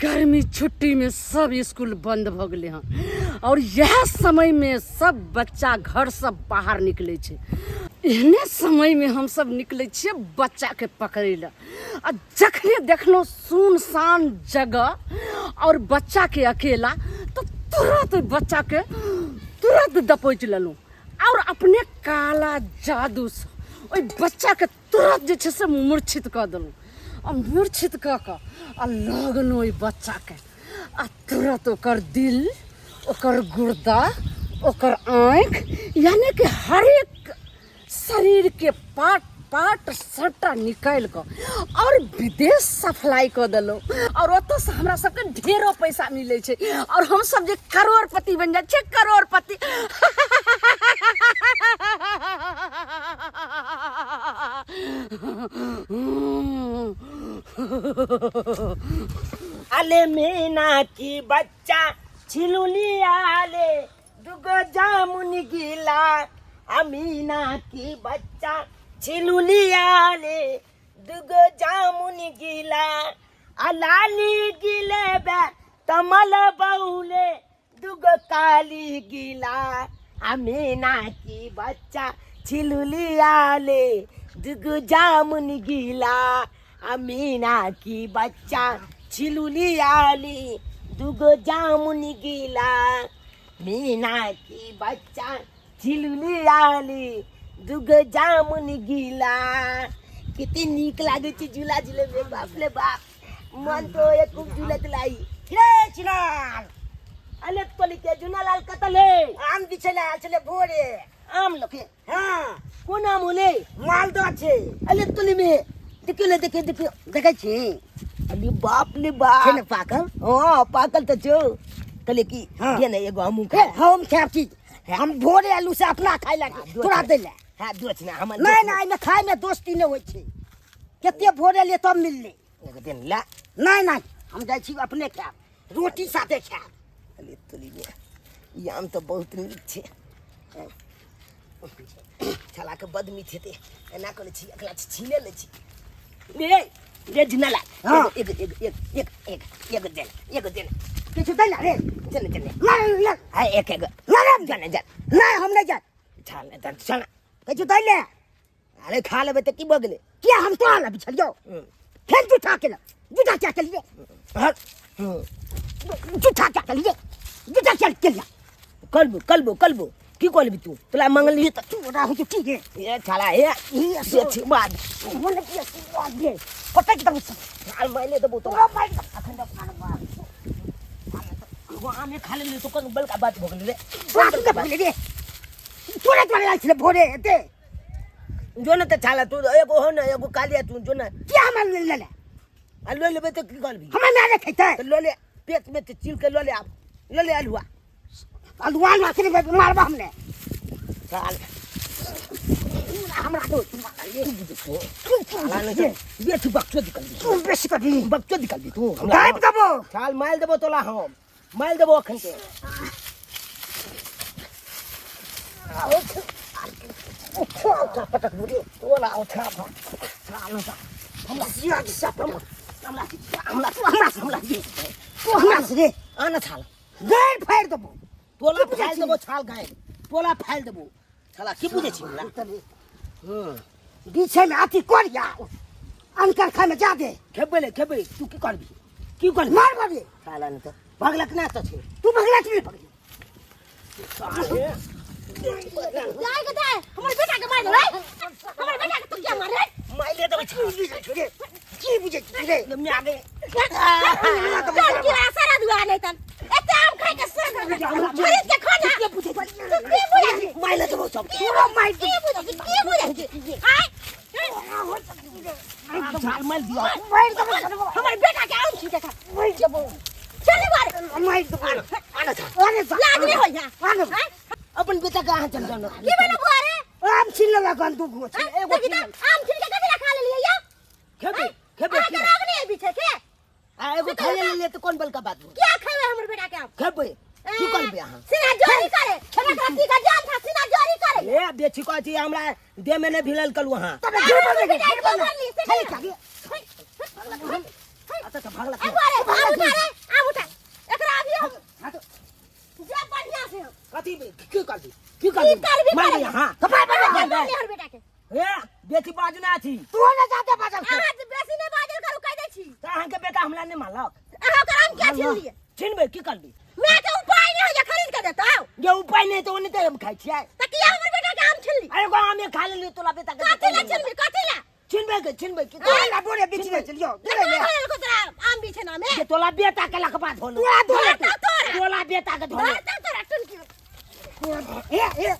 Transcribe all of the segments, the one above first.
गर्मी छुट्टी में सब स्कूल बंद भ गेलै हँ और इएह समय में सब बच्चा घर से बाहर निकलै छै। एहने समय में हमसब निकलै छियै बच्चा के पकड़ै लए, आ जखने देखलहुँ सुनसान जगह और बच्चा के अकेला, तो तुरंत ओहि बच्चा के तुरंत दपोच लेलहुँ और अपने काला जादू से ओहि बच्चा के तुरंत जे छै से मूर्छित कऽ देलहुँ। आ मूर्छित कऽ कऽ आ लऽ गेलहुँ ओहि बच्चाके, आ तुरंत ओकर दिल, ओकर गुर्दा, ओकर आँखि, यानी कि हरेक शरीरके पार्ट पार्ट सबटा निकालि कऽ और विदेश सप्लाई कऽ देलहुँ। और ओतऽसँ हमरा सबके ढेरो पैसा मिलै छै और हमसब जे करोड़पति बनि जाइ छियै, करोड़पति। अले मीना की बच्चा छिलुली आले दुगो जामुन गिला, अमीना की बच्चा छिलुली आले दुगो जामुन गिला, आ लाली गिले बे तमल बौले दुगो काली गिला, अमीना की बच्चा छिलुली आले दुगो जामुन गिला, अमीना की बच्चा छिलुली आली दुगो जामुन गिला, मीना की बच्चा छिलुली आली दुगो जामुन गिला। किती नीक लागै छै झूला झूलैमे, बाप रे बाप, मन तो होइए खूब झूलैत लाई। रे चिनाल अले तोली के झूनालाल कतऽ ले? आम बिछै लए आयल छलै भोरे। आम लके? हाँ। कोन आम होले? मालदह छै। अले तोली में देखियो ले, देखियो देखियो, देखै छी? अरे बाप रे बाप, छै ने पाकल? हाँ पाकल तऽ छौ। कहलियै कि हाँ। दे ने एगो हमहूँ ए, खायब। हम खायब चीज, हम भोरे आलू से अपना खाय लए, हाँ, तोरा दै लए। हाँ, दोस्त ना, हमर नहि, दोस्त नहि, एहिमे खायमे दोस्ती नहि होइ छै। कते भोरे एलियै तब मिललै। एगो दिन ला। नहि नहि, हम जाइ छी अपने खायब, रोटी साथे खायब। अरे तोरी बे, ई आम तऽ बहुत नीक छै। छालाके बड मीठ हेतै। एना करै छी, एकरा छीने लै छी। रे रे झिनाला, हाँ। एगो एगो एगो एक एक एगो देन, एगो देन। किछु दै ला रे? जने जने। नहि, नहि। हाँ, एक एगो। नहि, नहि। जने जने। नहि, हम नहि जायब। छाल नहि तऽ चल। किछु दै ले। अरे खा लेबै तऽ की भऽ गेलै? किया हम तोरा लए बिछलियौ? फेर जूठा केलक, जूठा क्या केलियै? हट। जूठा क्या केलियै? जूठा क्या केलियै? कलबो कलबो कलबो की कहलबी तू? तोरा मंगली तऽ तू ओकरा होइ छौ की गे? ए छाला, ए, ई से छी बात। मन की बात गे? पटक देबौ सब। छाल मारि देबौ तोरा। तोरा मारि देबौ। अखन तऽ एगो आमे खा लेली तऽ कोन बड़का बात भऽ गेलै रे? तोरा की भऽ गेलै रे? तोरे तोरे आयल छलै भोरे एते। जो ने तऽ छाला तू एगो हो ने एगो कालिया तू जो ने। किया हमरा ले ले? आ लऽ लेबै तऽ की करबी? हमरा माय नहि खैतै। तऽ लऽ ले, पेट में तऽ चील के लऽ ले, आब लऽ ले अल्हुआ। अल्हुआ अल्हुआ के मारबा हमने। साल। हमरा तो साला नहि छै। बेसी बकचोद निकलबी। तू बेसी करबी। बकचोद निकलबी तू। हमरा गायब देबो। छाल मारि देबो तोला, हम मारि देबो अखन के। उठा उठा पटक बुढ़ी तोला उठा हमरा सिया दिशा पर हमरा हमरा हमरा हमरा तू हमरा से रे आना छाल गाय फाड़ि देबो। तोला की बुझै फाड़ि छी? देबो छाल, गाय तोला फाड़ि देबो छाला। की बुझै छी हमरा? बीछे में अथी करिया अनकर खाय में जादे खेबै ले खेबै। तू की करबी? की करबी? मार बाबी। छाला नहि तऽ भगलक ना तऽ छै। तू भगलक नहि भगली। जाय के दाय, हमर बेटा के मार देबै। हमर बेटा के तू क्या मारे? मारि देबै छाल। की बुझै छी रे? की बुझै छी रे? माय गे। चल की सारा दुआ नहीं तन एते आम खाय के सर खरीद के खा ना। की बुझै छी? तू की बुझै छी? मारि देबौ सब। तोरा मारि की बुझै छी? की बुझै छी? आय छाल मारि दियौ। मारि देबो। हमर बेटा के आम छी के खा। मारि देबो। चल बारे। मारि देबो। आना छाल। अरे बा- लाज नहीं होइया। आने आय अपन बेटा के अहाँ चल जानो। की भेलो बुआ रे? आम छीन लेलक हन दू गो। आय, एगो देखी तऽ, आम छीन के कथी ला खा लेलियै या? खेबै खेबै। अहाँके राग नहीं है पीछे के? आ एगो खा लेलियै तऽ कोन बड़का बात भेल? किया खेबै हमर बेटा के आम? खेबै की करबै अहाँ? सिना जोरी करे। ए बेची कहै छी हमरा देह में नहि भिड़ल कलू अहाँ। तबे गिर बने गे, गिर बने। चल कागे। अच्छा अच्छा भागला। आबू रे, आबू उठा रे, आबू उठा। एकरा अभी हम हाँ तो जे बढ़िया से हम। कथी की करबी, की करबी? की करबी? मार करबी? हां। कपार पर अहाँ मार। मारली हर बेटा के। ए बेटी बाजना छी। तू ना जाते बाजल। अहाँ जे बेसी नहि बाजल करू, कहि दै छी। तऽ अहाँके बेटा हमरा नहि मारलक। अहाँ ओकर आम किया छीन लियै? छिनबै की करबी? माय के उपाय नहि होइया खरीद के देतौ। जे उपाय नहि तऽ ओने तऽ हम खाइ छियै। तऽ किया हमर बेटा के आम छिनली? अरे एगो आमे खा लेलियै तोरा बेटा के। कथी ला छिनबी, कथी ला? छिनबै के छिनबै की? तू ना बोरे बीच में चलियो। तऽ कहाँ धो लेलको तोरा आम बिछेना में? जे तोला बेटा के लखबा धोलो। तोरा धोले। धरता तोरा। तोला बेटा के धोले। धरता तोरा टुनकी। ए ए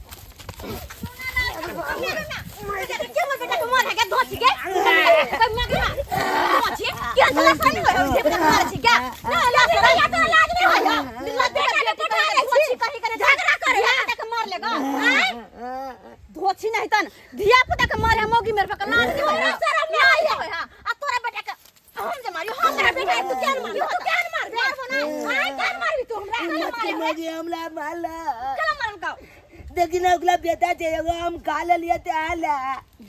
धोछी नहीं तन धिया पुता के मारे मौगी मेरे पर लाज नहीं होय, शरम नहीं होय। हां, आ तोरा बेटा के हम जे मारियो, हमरा बेटा के तू केन मारबी? तू केन मारबी? मारबो ना आय, केन मारबी तू हमरा? केन मारबी? मगे हमरा मारला। केन मारल का? देखी ना ओकरा बेटा छै एगो आम खा लेलियै तऽ आला।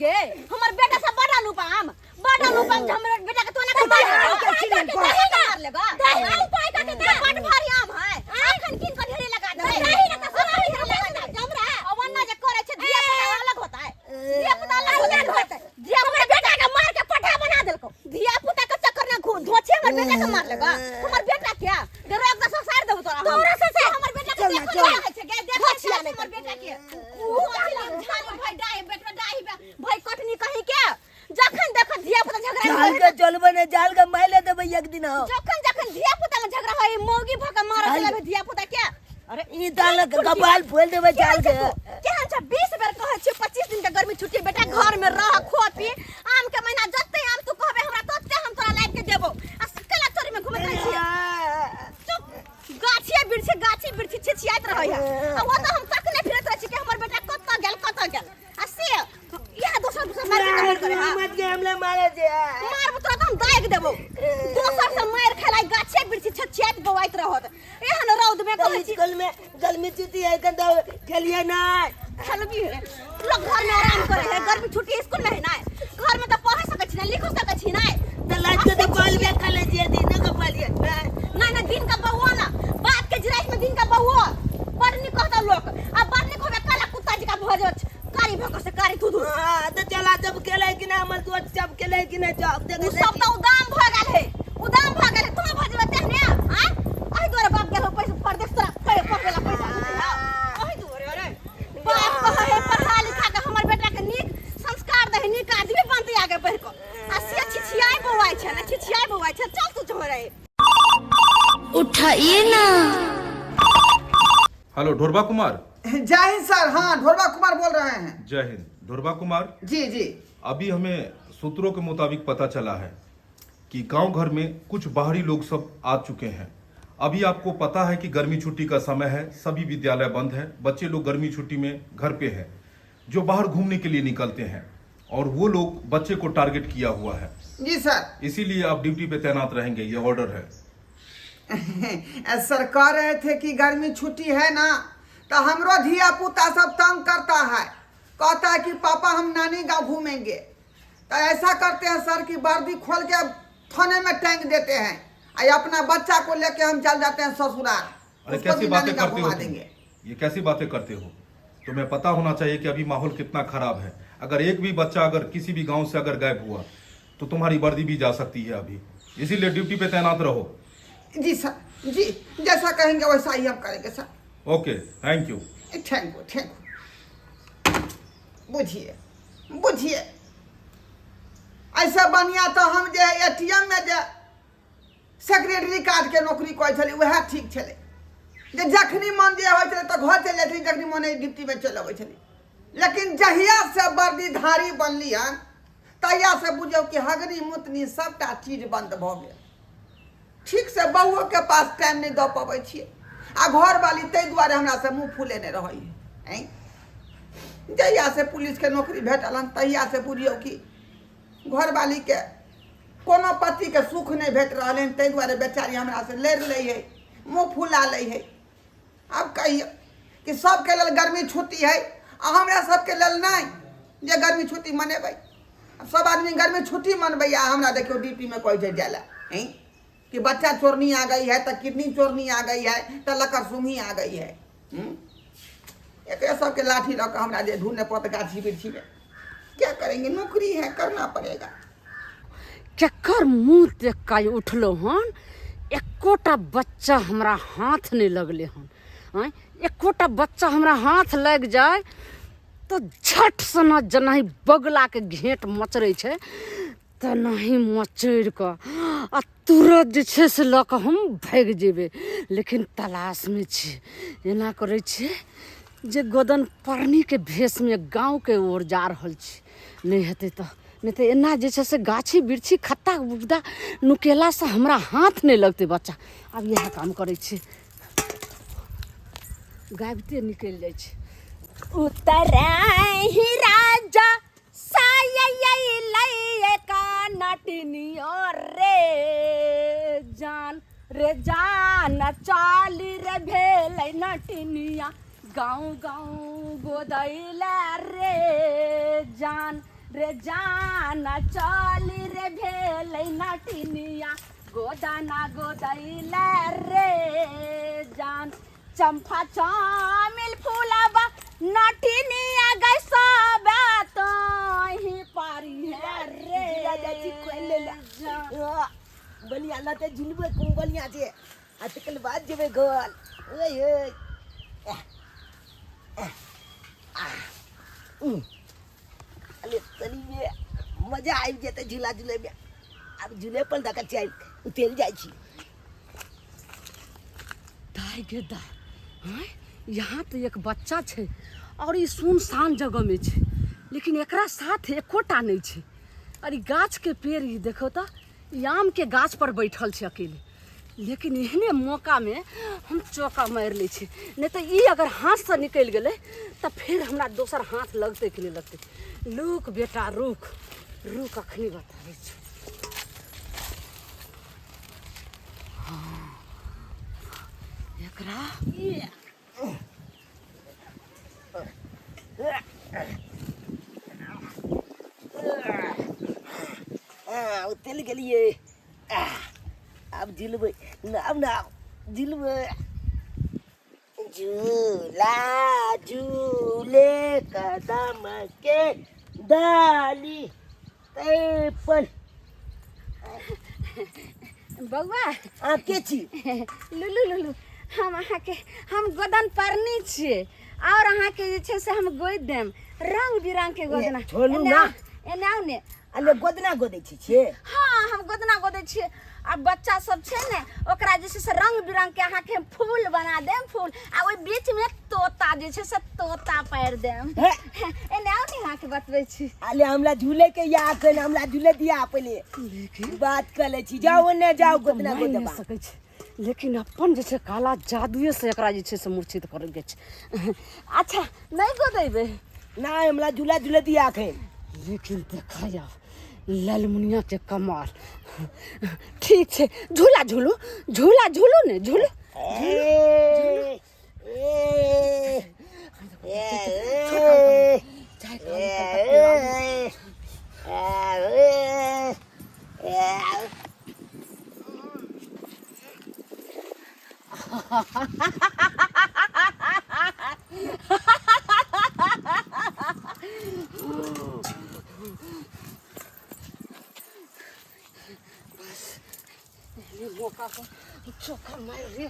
गे हमर बेटा सब बड़ा लूपा आम, बड़ा लूपा आम, हमर बेटा के तो ना आम के छीनल को। मार लेगा दही उपाय का के बड़ भारी आम है, अखन किन के ढेरी लगा दे। दही ना त सब ढेरी लगा दे हमरा अवन्ना जे करे छै। धिया पुता अलग होता है, धिया पुता अलग होता है। धिया हमर बेटा के मार के पठा बना देलको। धिया पुता के चक्कर में घूम धोछे हमर बेटा के मार लेगा। हमर बेटा क्या गे रोक दे, ससार देबो तोरा। तोरा ससार हमर बेटा के चल ना, देखो चल। नहीं छै गे, देखो छै हमर बेटा के। ऊ झाड़ी भाई डाही बेटा डाही भाई कटनी कहीं के। जखन देख धिया पुता झगड़ा जाल के चलबै ने, जाल के मारि देबै एक दिन हम। जखन जखन धिया पुता में झगड़ा होय, मौगी भ के मारत लगे धिया पुता के। अरे ई दाल के कपाल फोल देबै जाल के। केहन छै? 20 बेर कहै छियै, 25 दिन के गर्मी छुट्टी, बेटा घर में रह, खो पी। आम के महीना जते आम तू कहबे हमरा तते हम तोरा लाबि के देबो। आ केला चोरी में घुमैत रहै छियै। चुप, गाछिए बिरछी गाछी बिरछी छिछियाइत रहै है। आ ओ तऽ हम तकने फिरैत रहै छी कि हमर बेटा कतऽ गेल, कतऽ गेल। आ से इएह दोसर दोसर मारि के मारि करे। हां मत के हमला मारे छै। मारबो तोरा तऽ हम दागि देबो। दोसर से मारि खेलाइ गाछे बिरछी छिछियाइत बौआइत रहत एहन रौद में। कहै छी स्कूल में गर्मी छुट्टी है कन तऽ खेलिए ना। खेलबी है? लोग घर में आराम करे है, गर्मी छुट्टी स्कूल में है ना, घर में तो पढ़ सकै छी ना, लिख सकै छी ना। तऽ लाज के तऽ बाल में खेले छियै, दिन के बालिए। नहीं नहीं, दिन का बहुआ ना बात के जिराइत में दिन का बहुआ बड़ निक कहता लोग। आ बड़ निक होबे काला कुत्ता जी का भऽ जात कारी भक से कारी थू थू। हां तऽ चला जब खेले कि ना हमर दोस्त सब खेले कि ना जब उ सब तऽ उदाम भऽ गेल है, उदाम भऽ गेल है। तू भऽ जेबे तेहने। आय एहि दुआरे बाप गेल हो पैसा परदेश तोरा पढ़बै ला पैसा भेजै है एहि दुआरे। अरे बाप कहै है पढ़ा लिखा के हमर बेटा के नीक संस्कार दही, नीक आदमी बनतै आगे बढ़ि कऽ। आ से छिछियाइ बौआइ छै ने, छिछियाइ बौआइ छै। चल तू झोरे। उठाइए ना। हेलो ढोरबा कुमार। जय हिंद सर। हाँ, ढोरबा कुमार बोल रहे हैं। जय हिंद ढोरबा कुमार। जी जी। अभी हमें सूत्रों के मुताबिक पता चला है कि गांव घर में कुछ बाहरी लोग सब आ चुके हैं। अभी आपको पता है कि गर्मी छुट्टी का समय है, सभी विद्यालय बंद है, बच्चे लोग गर्मी छुट्टी में घर पे हैं, जो बाहर घूमने के लिए निकलते हैं और वो लोग बच्चे को टारगेट किया हुआ है। जी सर। इसीलिए आप ड्यूटी पे तैनात रहेंगे, ये ऑर्डर है। सर कह रहे थे कि गर्मी छुट्टी है ना, तो हमरो धिया पुता सब तंग करता है, कहता है कि पापा हम नानी गांव घूमेंगे। तो ऐसा करते हैं सर कि वर्दी खोल के थाने में टांग देते हैं और अपना बच्चा को लेके हम चल जाते हैं ससुराल। अरे उसको कैसी भी बातें नानी गांव करते हो घुमा तुम? देंगे। ये कैसी बातें करते हो? तुम्हें पता होना चाहिए कि अभी माहौल कितना खराब है। अगर एक भी बच्चा अगर किसी भी गांव से अगर गायब हुआ तो तुम्हारी वर्दी भी जा सकती है अभी, इसीलिए ड्यूटी पे तैनात रहो। जी सर जी, जैसा कहेंगे वैसा ही हम करेंगे sir. Okay, thank you. Thank you, thank you. बुझिए बुझिए, ऐसे बढ़िया तो हम जे एटीएम में जे सेक्रेटरी कार्ड के नौकरी करै छलियै वएह ठीक छलै, जे जखनी मन जे होइ छलै तऽ घर चलि जाइ छलियै, जखनी मन ड्यूटी में चलि अबै छलियै। लेकिन जहिया से वर्दीधारी बनली हन तहिया से बुझियौ कि हगनी मुतनी सबटा चीज बंद भऽ गेल। ठीक से बउओ के पास टाइम नहि दऽ पबै छियै आ घरवाली ताहि दुआरे हमरा से मुँह फुलेने रहै है। जहिया से पुलिस के नौकरी भेटल हन तहिया से बुझियौ कि घरवाली के कोनो पति के सुख नहि भेट रहल हन, ताहि दुआरे बेचारी हमरा से लड़ि लै है, मुँह फुला लै है। आब कहियौ कि सबके लेल गर्मी छुट्टी है आ हमरा सबके लेल नहि जे गर्मी छुट्टी मनेबै। आब सब आदमी गर्मी छुट्टी मनबैया, हमरा देखियौ ड्यूटीमे कहै छै जाय लए, हैं कि बच्चा चोरनी आ गई है, तऽ किडनी चोरनी आ गई है, तऽ लकड़सुंघी आ गई है। एकरे सबके लाठी लऽ कऽ हमरा जे ढूंढे पड़त गाछी वृक्षीमे। क्या करेंगे, नौकरी है, करना पड़ेगा। केकर मुँह देख कऽ उठलहुँ हन, एकोटा बच्चा हमरा हाथ नहि लगलै हन। आँय, एकोटा बच्चा हमरा हाथ लागि जाय तऽ झट सना जेनाहि बगुलाके घेँट मचरै छै तेनाही मचरि कऽ आ तुरत जे छै से लऽ कऽ हम भागि जेबै, लेकिन तलाशमे छी। एना करै छियै जे गोदन परनीके भेषमे गाँवके ओर जा रहल छी, नहि हेतै तऽ नहि तऽ एना जे छै से गाछी बिरछी खत्ता गुद्दा नुकेलासँ हमरा हाथ नहि लगतै बच्चा। आब इएह काम करै छी, गाबिते निकलि जाइ छी। उतरहि राजा रे जान रे जान चाली रे भेलै नटिनिया गाँव गाँव गोदैला रे जान रे जान चाली रे भेलै नटिनिया गोदाना गोदैला रे जान। चंपा चामिल फूलाबा नटिनिया गै सब तही पारी है रे झूला जाइ छी खोलि लै लए। बलिया लते झुलबै खूब बढ़िआँ छै, आ तकर बाद जेबै घर। ओए ओए अरे तनी मजा आबि जेतै झूला झूलैमे। आब झूले पर दऽ कऽ चलि उतरि जाइ छी। दाय गे दाय, आँय, यहाँ तऽ एक बच्चा छै और ई सुनसान जगह में छै, लेकिन एकरा साथ एकोटा नहि छै। और ई गाछ के पेड़ ई देखो तऽ ई आम के गाछ पर बैठल छै अकेले। लेकिन एहने मौका में हम चौका मारि लै छी, नहि तऽ ई अगर हाथसँ निकलि गेलै तऽ फेर हमरा दोसर हाथ लगतै कि नहि लगतै। रुक बेटा रुक रुक, अखनी बताबै छी। एकरा उतरि गेलियै, आब झुलबै आब ने, आब झुलबै। झूला झूले कदम के डाली पर। बौआ अहाँ के छी? लुलु लुलु, हम अहाँके हम गोदन परनी छियै और अहाँके जे छै से हम गोदि देम रंग बिरंग के गोदना। छोड़ू ना। एने आउ ने। अरे गोदना गोदै छी छियै? हाँ, हम गोदना गोदै छियै। आ बच्चा सब छै ने, ओकरा जे छै से रंग बिरंग के अहाँके हम फूल बना देम, फूल, आ ओहि बीच में तोता जे छै से तोता पारि देम। हे। एने आउ ने, अहाँके बतबै छी। अरे हमरा झूले के या अखन हमरा झूले दिया, पहिले लेकिन बात कर लै छी। जाउ ओने जाउ, गोदना मानि नहि गोदबा सकै छै, लेकिन अपन जे छै काला जादुए से एकरा जे छै से मूर्छित करऽ के छै। अच्छा नहि गोदेबै? नहि, हमरा झूला झूले दिया अखन। लेकिन देखा आब ललमुनिया के कमाल। ठीक छै, झूला झूलू, झूला झूलू ने, झूलू। ए ए ए ए ए ए। एहने मौका पर चोखा मारि रे।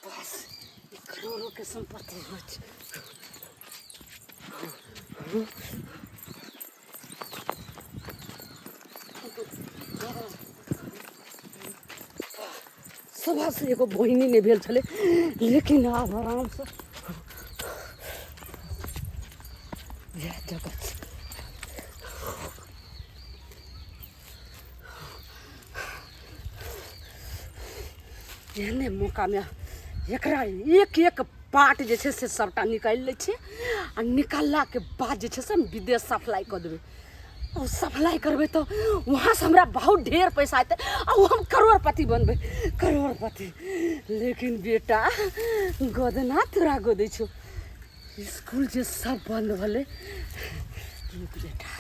बस ई करोड़ों के संपत्ति होइ छै। सुबह से एगो बहिनी नहि भेल छलै, लेकिन आब आरामसँ इएह जगह छै। एहने मौकामे एकरा एक एक पार्ट जे छै से सबटा निकालि लै छियै, आ निकाललाके बाद जे छै से हम विदेश सप्लाई कऽ देबै। ओ सप्लाई करबै तऽ वहाँसँ हमरा बहुत ढेर पैसा एतै आ ओ हम करोड़पति बनबै करोड़पति। लेकिन बेटा गोदना तोरा गोदै छौ, स्कूल जे सब बंद भेलै। रुक बेटा,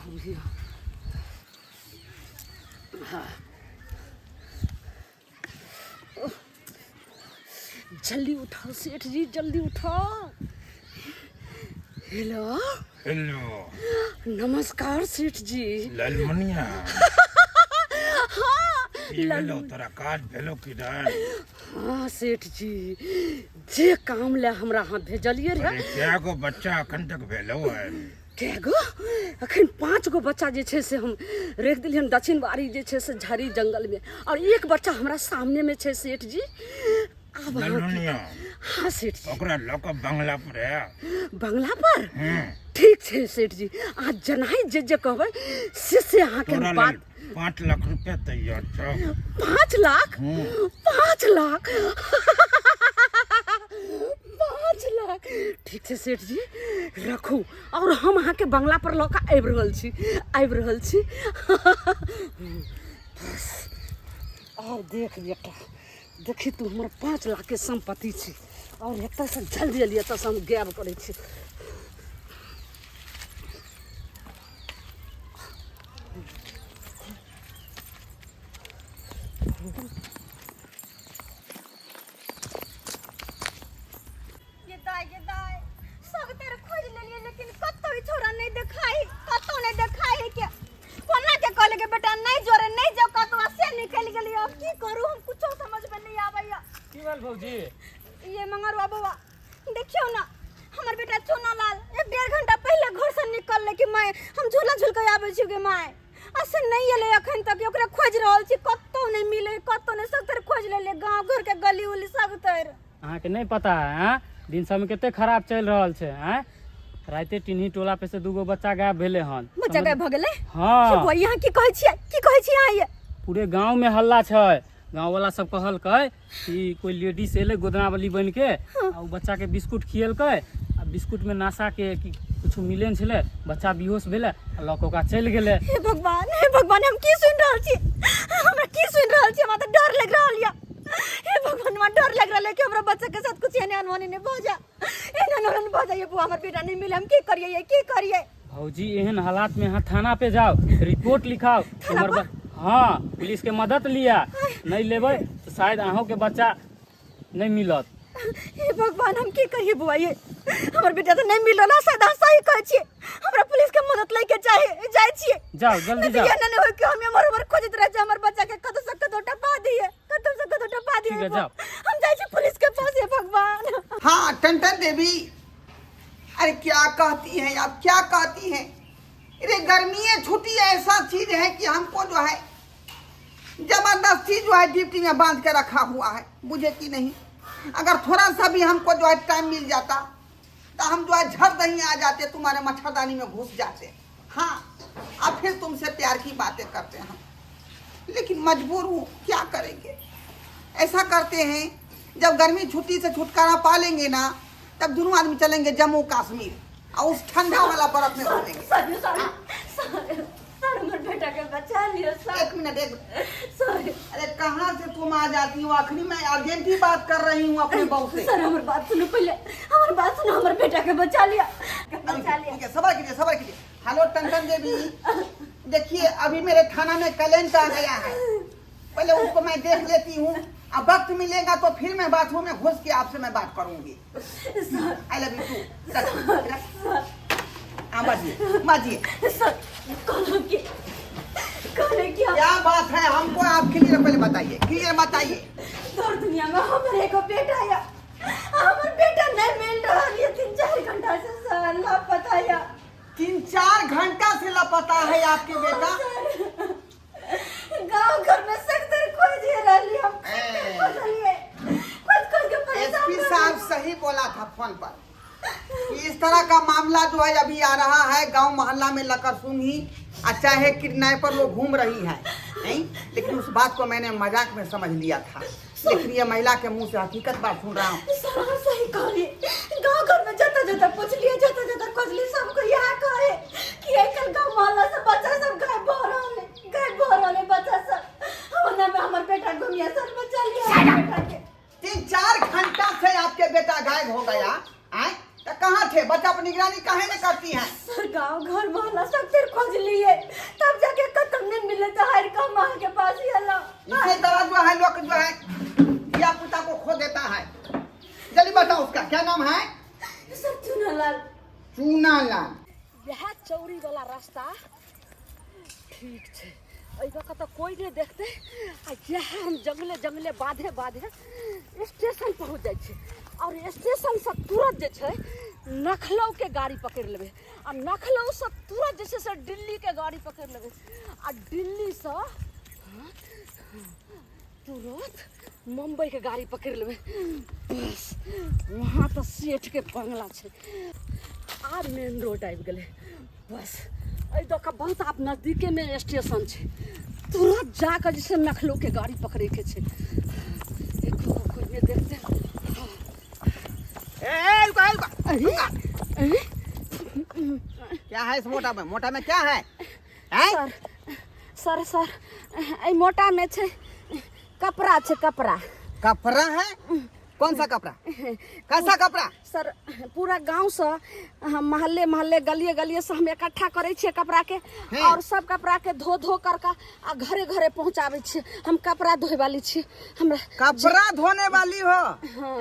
अभी हाँ जल्दी उठाओ सेठ जी, जल्दी उठाओ। हेलो हेलो, नमस्कार सेठ जी। ललमुनिया। हाँ। की भेलो, तोरा काज भेलो कि नहि? हाँ सेठ जी, जे काम ले हमरा अहाँ भेजलियै रहे। अरे कए गो बच्चा अखन तक भेलो है? कए गो? अखन 5 गो बच्चा जे छै से हम राखि देलियै हन दक्षिण बाड़ी जे छै से झाड़ी जंगलमे, और एक बच्चा हमरा सामनेमे छै सेठ जी। आब अहाँ ललमुनिया। हाँ सेठ जी। ओकरा लऽ कऽ बंगला पर आय। बंगला पर? हम्म। ठीक छै सेठ जी, अहाँ जनाहि जे जे कहबै से से अहाँके हम तोरा बात लेल 5 लाख रुपया तैयार छौ। 5 लाख? हम्म। 5 लाख? 5 लाख ठीक छै सेठ जी, रखू, और हम अहाँके बंगला पर लऽ कऽ आबि रहल छी, आबि रहल छी। बस आब देख बेटा, देखी तू हमर 5 लाख के सम्पत्ति छी, और एतऽसँ जल्दी जल्दी एतऽसँ हम गायब करै छी। ये दाय, ये दाय, सब तरफ खोज लेलिए लेकिन कतौ ई छोरा नहीं देखाई, कतौ नहीं देखाई के कोना के कहले के बेटा नहीं जोरे नहीं जाओ कतौ, आ से निकल गेली। अब की करू हम, कुछो समझ में नहीं आबैया। की भेल भौजी? ये मंगरुआ बौआ देखियो ना, हमर बेटा चोना लाल 1-1.5 घंटा पहले घर से निकल कि माय हम झूला झूल के आबै छी गे माय, आ से नहीं एलै अखन तक। ओकरा खोज रहल छी, कतौ नहीं मिले, कतौ नहीं, सब तर खोज लेलिए गांव घर के गली उली सब तर। अहाँके नहि पता है? आँय, दिन समय कते खराब चलि रहल छै। आँय, राइते टिन्ही टोला पे से 2 गो बच्चा गायब भेलै हन। बच्चा गायब भऽ गेलै? हाँ। बौआ, यहाँ की कहै छियै, की कहै छियै अहाँ ये? पूरे गांव में हल्ला छै। गांव वाला सब कहलकै कि कोई लेडीज एलै गोदनावली बन के आ उ बच्चा के बिस्कुट खियलकै, आ बिस्कुट में नशा के कि कुछ मिले छलै, बच्चा बेहोश भेलै आ लऽ कऽ ओकरा चलि गेलै। हे भगवान, हे भगवान, हम की सुनि रहल छी, हमरा की सुनि रहल छी, हमरा तऽ डर लागि रहल यऽ। हे भगवान, हमरा डर लागि रहल यऽ कि हमरा बच्चा के साथ कुछ एहन अनहोनी नहि भऽ जाए, एहन अनहोनी भऽ जाए। बौआ, हमर बेटा नहि मिले, हम की करियै, की करियै? भौजी, एहन हालात में अहाँ थाना पे जाओ, रिपोर्ट लिखाओ। थाना हमर पर? हाँ, पुलिस के मदद लिया। नहीं लेबै तो शायद अहों के बच्चा नहीं मिलत। हे भगवान, हम की कहिए बौआ, ये हमर बेटा तो नहीं मिल रहल, शायद अहाँ सही कहै छियै, हमरा पुलिस के मदद लै के चाही। जाइ छियै। जाओ जल्दी। नहीं तो जाओ। एना नहि होय कि हम एम्हर उम्हर खोजैत रहै छी, हमर बच्चा के कतौ से कतौ टपा दिए, कतौ से कतौ टपा दिए। ठीक है, जाओ। हम जाइ छी पुलिस के पास। हे भगवान। हाँ टंटन देवी, अरे क्या कहती हैं आप, क्या कहती हैं? अरे गर्मी छुट्टी ऐसा चीज है कि हमको जो है जबरदस्ती जो है ड्यूटी में बांध के रखा हुआ है, बुझे कि नहीं? अगर थोड़ा सा भी हमको जो है टाइम मिल जाता तो हम जो है झट दही आ जाते, तुम्हारे मच्छरदानी में घुस जाते। हाँ, अब फिर तुमसे प्यार की बातें करते हैं, लेकिन मजबूर हूँ, क्या करेंगे? ऐसा करते हैं, जब गर्मी छुट्टी से छुटकारा पा लेंगे ना, तब दोनों आदमी चलेंगे जम्मू कश्मीर और उस ठंडा वाला बर्फ में घूमेंगे। सॉरी सॉरी सॉरी सर, हमर बेटा के बचा लियो सर। एक मिनट, एक मिनट। सॉरी। अरे कहाँ से तुम आ जाती हो? आखिरी मैं अर्जेंट ही बात कर रही हूँ अपने बहू से। सर, हमर बात सुनो, पहले हमर बात सुनो, हमर बेटा के बचा लिया, बचा लिया। ठीक है, सबर कीजिए, सबर कीजिए। हेलो टंटन देवी, देखिए अभी मेरे थाना में कलेंट आ गया है, पहले उसको मैं देख लेती हूँ, अब वक्त मिलेगा तो फिर मैं बाथरूम में घुस के आपसे मैं बात करूंगी। I love you to. हाँ बाजिए बाजिए। सर, कहलहुँ कि, कहलहुँ कि हम क्या बात है हमको आप क्लियर पहले बताइए, क्लियर बताइए। तोर दुनिया में हमर एगो बेटा या, हमर बेटा नहीं मिल रहल ये 3-4 घंटा से सर लापता या। 3-4 घंटा से लापता है आपके बेटा? गांव घर में सख्त खोज रहली हम, खोजलिए, खोज खोज के परेशान एसपी भऽ साहब सही बोला था फोन पर कि इस तरह का मामला जो है अभी आ रहा है, गांव मोहल्ला में लकर सूंघी और चाहे किडनैपर लोग घूम रही है नहीं, लेकिन उस बात को मैंने मजाक में समझ लिया था, लेकिन ये महिला के मुंह से हकीकत बात सुन रहा हूँ। सर, हम सही कहलिए, गांव घर में जता जता पूछलिए, जता जता खोजलिए, सबको यह कहे कि कि आइ काल्हि गाँव मोहल्ला से बच्चा सब गायब भऽ रहल है, गायब भऽ रहल है बच्चा सब। ओना में हमर बेटा घुमिया सर, बचा लिया हमर बेटा के। 3-4 घंटा से आपके बेटा गायब हो गया आए तो कहाँ थे? बच्चा पर निगरानी काहे नहीं करती हैं? सर गांव घर मोहल्ला सब फिर खोज लिए, तब जाके कतम नहीं मिले तो हार का माँ के पास ही अला। इसी तरह जो है लोग जो है धिया पुता को खो देता है। जल्दी बताओ उसका क्या नाम है? सर चूनालाल। चूनालाल। यह चौरी वाला रास्ता ठीक छै, एहि दऽ कऽ तऽ कोइ नहि देखतै। आ इएह हम जंगले जंगले बाधे बाधे स्टेशन पहुँच जाइ छी आओर स्टेशनसँ तुरंत जे छै नखलौके गाड़ी पकड़ि लेबै आ नखलौसँ तुरंत जे छै से दिल्लीके गाड़ी पकड़ि लेबै आ दिल्लीसँ तुरंत मुम्बईके गाड़ी पकड़ि लेबै। बस वहाँ तऽ सेठके बंगला छै। आब मेन रोड आबि गेलै। बस एहि दऽ कऽ बहुत आब नजदीकेमे स्टेशन छै, तुरंत जाकऽ जे छै नखलौके गाड़ी पकड़ैके छै। एको गो कोइ नहि देखतै। ए, ए, रुको, रुको। अरे, अरे। क्या है इस मोटा में? मोटा में क्या है? हैं? सर, सर, सर, एहि मोटा में छै कपड़ा छै, कपड़ा। कपड़ा है? कौन सा कपड़ा? कैसा कपड़ा? सर पूरा गांव से हम मोहल्ले मोहल्ले गलिए गलिए से हम इकट्ठा करै छियै कपड़ा के और सब कपड़ा के धो धो कर के आ घरे घरे पहुंचाबै छियै। हम कपड़ा धोए वाली छी। हमरा कपड़ा धोने वाली हो? हाँ।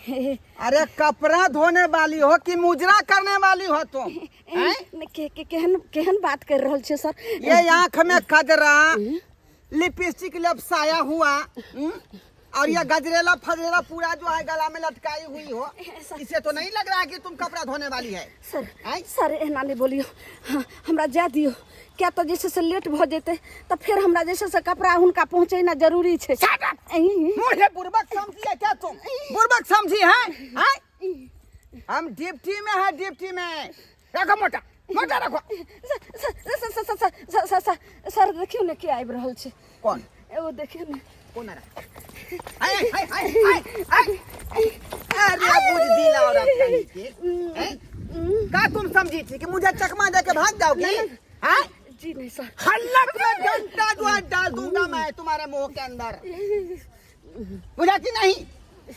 हैं? अरे कपड़ा धोने वाली हो कि मुजरा करने वाली हो तुम? हैं? के, के, केहन केहन बात कर रहल छियै सर? ये आँख में कजरा लिपस्टिक लपसाया हुआ, और ये गजरेला फजरेला पूरा जो है गला में लटकाई हुई हो, इसे तो नहीं लग रहा है कि तुम कपड़ा धोने वाली है। सर आँय? सर एना नहीं बोलियो, हाँ, हमरा जाय दियो, क्या तो जैसे से लेट भ जेतै तऽ फेर हमरा जैसे से कपड़ा हुनका पहुँचेना जरूरी छै। Shut up! मुझे बुर्बक समझी है क्या तुम? बुर्बक समझी है? आँय? हम ड्यूटी में है, ड्यूटी में। रखो मोटा, मोटा रखो। Sir, sir, sir, sir, sir, sir, sir, sir, sir, देखियौ ने के आबि रहल छै। कौन? एगो देखियौ ने। कौन आ रहा है? हाय, हाय, हाय, हाय, हाय। अरे बुझ दिला औरत कहीं के। हैं? का तुम समझी थी कि मुझे चकमा दे के भाग जाओगी? हाँ? जी नहीं सर। हल्लक में डंडा जो है डाल दूंगा मैं तुम्हारे मुंह के अंदर, बुझा कि नहीं?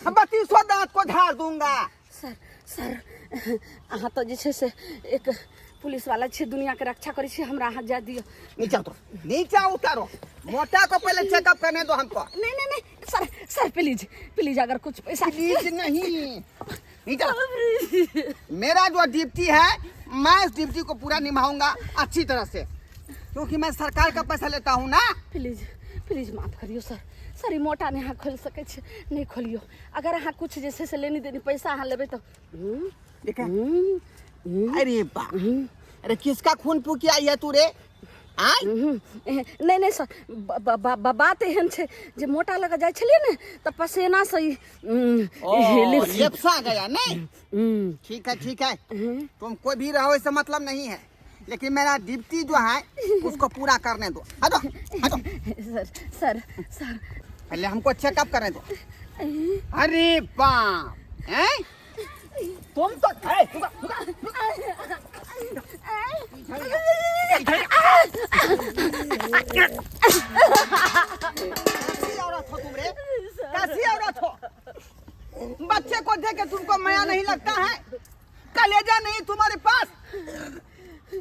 हम 32 दांत को झाड़ दूंगा। सर, सर, अहाँ तो जे छै से एक पुलिस वाला छी, दुनिया के रक्षा करै छी, हमरा अहाँ जाय दियौ। नीचा उतरो, नीचा उतारो, मोटा को पहले चेकअप करने दो हमको। नहीं नहीं नहीं सर, सर प्लीज प्लीज, अगर कुछ पैसा। प्लीज नहीं, नीचा। मेरा जो ड्यूटी है मैं इस ड्यूटी को पूरा निभाऊंगा अच्छी तरह से, क्योंकि मैं सरकार का पैसा लेता हूँ ना। प्लीज प्लीज माफ करियो सर। सर ई मोटा नहीं अहाँ खोलि सकै छी, नहीं खोलियो। अगर अहाँ कुछ जे छै से लेनी देनी पैसा अहाँ लेबै तऽ, देखा। अरे बा, अरे किसका खून फूकी आई है तू रे? आय? नहीं नहीं सर, बात एहन छै जे मोटा लग जाइ छलियै ने तऽ पसेना से ई, ओ, लिप्सा गया नहीं? ठीक है ठीक है, तुम कोई भी रहो इससे मतलब नहीं है, लेकिन मेरा ड्यूटी जो है उसको पूरा करने दो। हटो हटो। सर सर सर, पहले हमको चेकअप करने दो। अरे बाप, हैं? तुम तो ए, रुका, रुका, रुका। कैसी औरत हो तुम रे? कैसी औरत हो? बच्चे को देख के तुमको माया नहीं लगता है? कलेजा नहीं तुम्हारे पास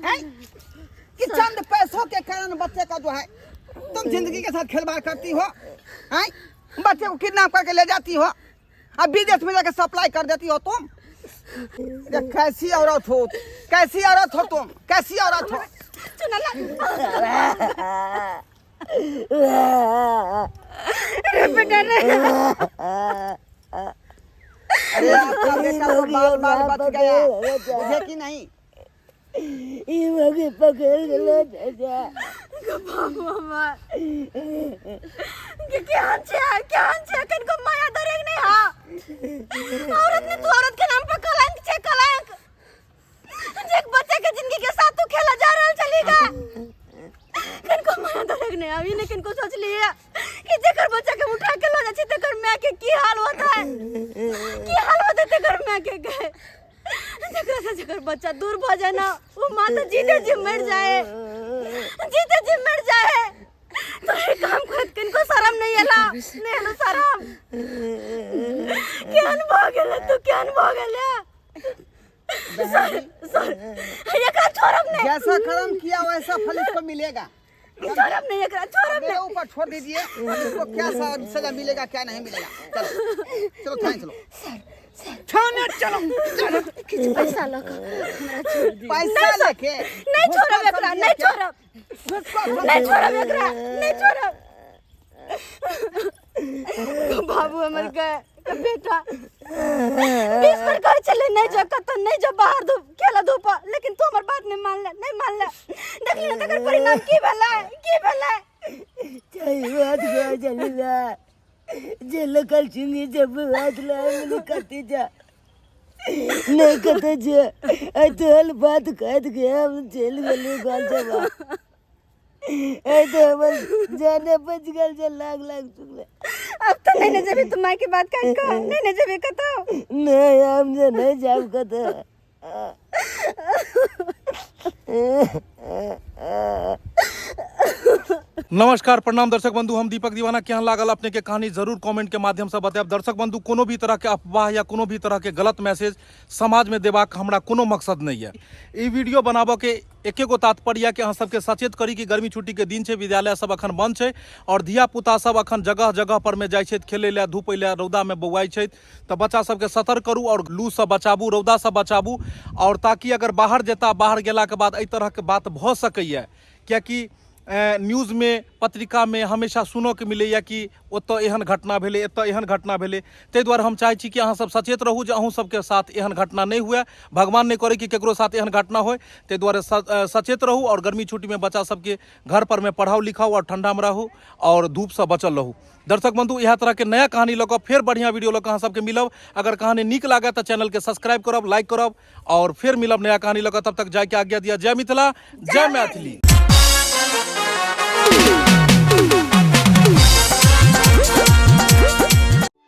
है कि चंद पैसों के कारण बच्चे का जो है तुम जिंदगी के साथ खिलवाड़ करती हो, हैं? बच्चे को किडनैप करके ले जाती हो, अब विदेश में जाके सप्लाई कर देती हो तुम। अरे कैसी औरत हो, कैसी औरत हो तुम, कैसी औरत हो? अरे आपका बेटा तो बाल बाल बच गया, बुझे कि नहीं? ई मगे पकड़ गेलो चाचा। के केहन छै, केहन छै, कनिको माया दरेग नहीं हा। औरत ने तू औरत के नाम पर कलंक छै, कलंक। जे एक बच्चे के जिंदगी के साथ तू खेला जा रहल छली गा। कनिको माया दरेग नहीं आवी ने कनिको सोच लिया कि जेकर बच्चा के उठा के ल जाइ छै तेकर माय के की हाल होता है, की हाल होता है तेकर माय जकर बच्चा दूर भऽ जाए ना वो माँ तो जीते जी मर जाए, जीते जी मर जाए। तो ये काम करत किनको शरम नहीं एला, नहीं एलो शरम। केहन भऽ गेलै तू, केहन भऽ गेलै? सर सर एकरा छोड़ब नहीं। जैसा कर्म किया वैसा फल इसको मिलेगा। छोड़ब नहीं एकरा, छोड़ब मेरे नहीं। ऊपर छोड़ दीजिए, अब इसको क्या सजा मिलेगा क्या नहीं मिलेगा। चलो चलो थाने चलो। थाने चलो, चलो। किछु पैसा लऽ कऽ हमरा छोड़ि दिअ। पैसा लेके नहीं छोड़ब एकरा, नहीं छोड़ब, नहीं छोड़ब एकरा, नहीं छोड़ब। बाबू हमर के बेटा 20 बेर कहै छलै नहीं जो कतौ, नहीं जो बाहर धूप खेला धूप, लेकिन तू हमर बात नहीं मानले, नहीं मानले। देखली ने तकर परिणाम की भेलै, की भेलै? चाहे बात कह चली जा जे लकल चिंगी जब बात ला मिली कती जा नहीं कते जे ऐ तोहल बात कहत के हम चल गेली गल जबा ऐ तो हमर जाने बच गेल जे लाग लाग चुकले। अब तो नहीं ने जेबी तू माय के बात काट के, नहीं ने जेबी कतौ। नहीं हम जे नहीं जाब कतौ। नमस्कार प्रणाम दर्शक बंधु, हम दीपक दीवाना। केहन लागल अपने के कहानी जरूर कमेंट के माध्यम से बतायब। दर्शक बंधु, कोनो भी तरह के अफवाह या कोनो भी तरह के गलत मैसेज समाज में देबाक हमरा कोनो मकसद नहीं है। ई वीडियो बनाबऽ के एके गो तात्पर्य यऽ कि अहाँ सबके सचेत करी कि गर्मी छुट्टी के दिन छै, विद्यालय सब अखन बंद छै और धिया पुता सब अखन जगह जगह पर में जाइ छथि खेलै लए, धूपै लए, रौदा में बौआइ छथि। तऽ बच्चा सबके सतर्क करू और लू से बचाबू, रौदा से बचाबू, और ताकि अगर बाहर जेता, बाहर गेला के बाद एहि तरह के बात भऽ सकैए। कियाकि न्यूजमे पत्रिकामे हमेशा सुनऽके मिलैए कि ओतऽ एहन घटना भेलै, एतऽ एहन घटना भेलै। ताहि दुआरे हम चाहै छी कि अहाँ सब सचेत रहू जे अहूँ सबके साथ एहन घटना नहि हुए। भगवान नहि करै कि ककरो साथ एहन घटना होय। ताहि दुआरे सचेत रहू आओर गर्मी छुट्टीमे बच्चा सबके घर परमे पढ़ाउ लिखाउ आओर ठण्डामे रहू आओर धूपसँ बचल रहू। दर्शक बंधु, इएह तरहके नया कहानी लऽ कऽ फेर बढ़िआँ वीडियो लऽ कऽ अहाँ सबके मिलब। अगर कहानी नीक लागए तऽ चैनलके सब्सक्राइब करब, लाइक करब और फिर मिलब नया कहानी लगा। तब तक जाय के आज्ञा दिया। जय मिथिला, जय मैथिली।